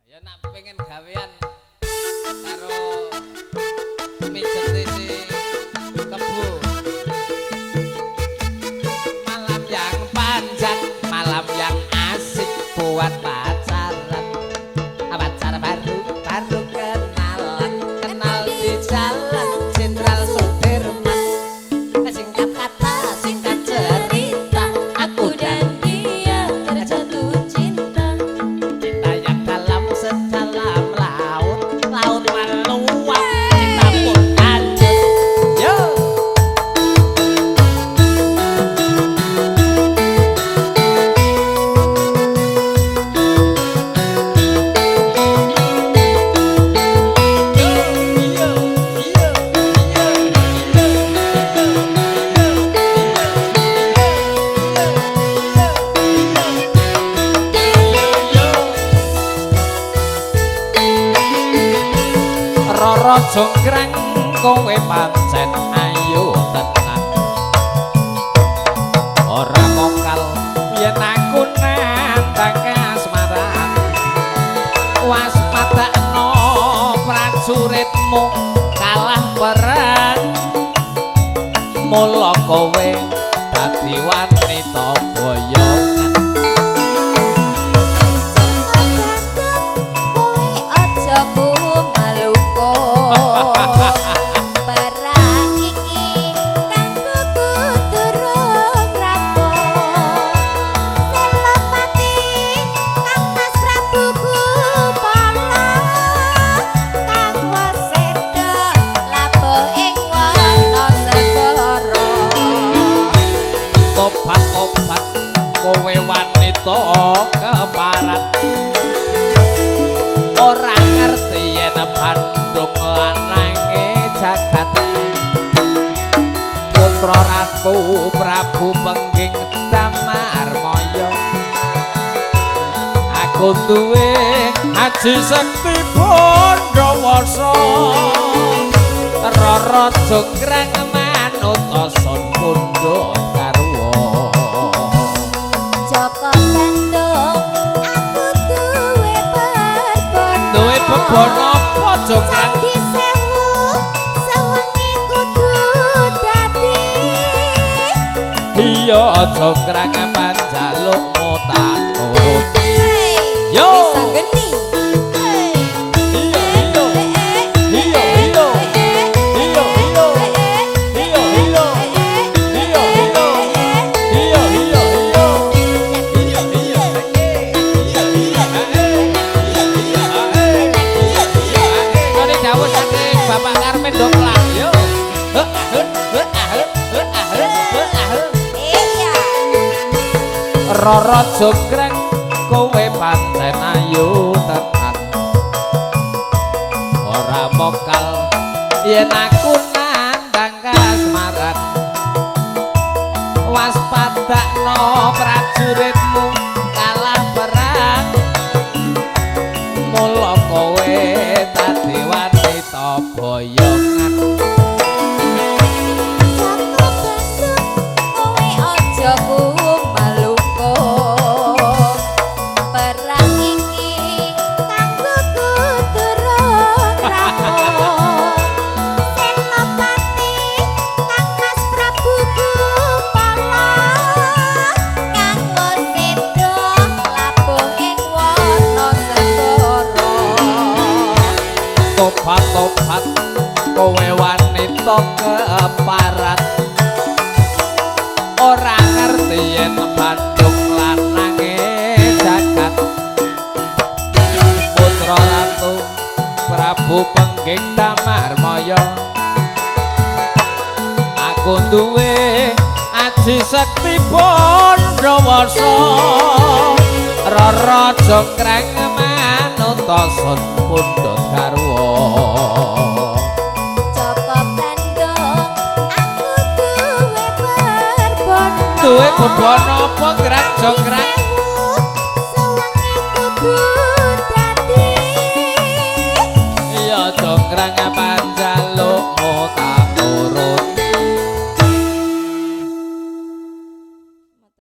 Ya nak pengen gawean karo mijete si kebo. Malam yang panjang, malam yang asik buat pacaran. Pacar baru, baru kenalan, kenal di jalan Jenderal Sudirman. Singkat kata, singkat cerita, Aku dan dia terjatuh cinta. Cinta yang dalam sedalam laut, laut meluap, cinta pun hanyut. Yo. Roro Jonggrang kowe pancen ayu tenan. Ora mokal yen aku nantang kasmaran. Waspadakno prajuritmu kalah perang. Mula kowe dadi wanita boyongan. Kowe aja kumaluko. Perang iki kanggo kuturung rampung. Senopati Kang Mas Prabu Gupala, kang wis seda labuh ing wana segara. Tobat-tobat kowe wanita keparat. Ora ngerti yen Bandung lanange jagat. Putra Ratu Prabu Pengging Damarmaya. Aku duwe aji sekti Bondowoso. Roro Jonggrang manut sun pundhut garwa. Joko Bandung aku duwe bebono. Duwe bebono apa Jonggrang? Candi sewu sewengi kudu dadi. Iya Jonggrang panjalukmu tak turuti. Yo. Bisa geni. Iya iya iya iya iya iya iya iya iya iya iya iya iya iya iya iya. Kene dawuh saking Bapak Karmen Dongklak. Yo. Iya. Roro Jonggrang kowe pancen ayu tenan. Ora mokal yen aku nandang kasmaran. Waspadakno prajuritmu kalah perang. Mula kowe dadi wanita boyongan. Joko Bandung kowe aja kumaluko. Perang iki kanggo kuturung rampung. Senopati Kang Mas Prabu Gupala, kang wis seda labuh ing wana segara. Tobat-tobat kowe wanita keparat. Ora ngerti yen Bandung lanange jagat. Putra Ratu Prabu Pengging Damarmaya. Aku duwe aji sekti Bondowoso. Roro Jonggrang manut sun pundhut garwa. Joko Bandung aku duwe perbono. Duwe bebono apa Grang Jonggrang?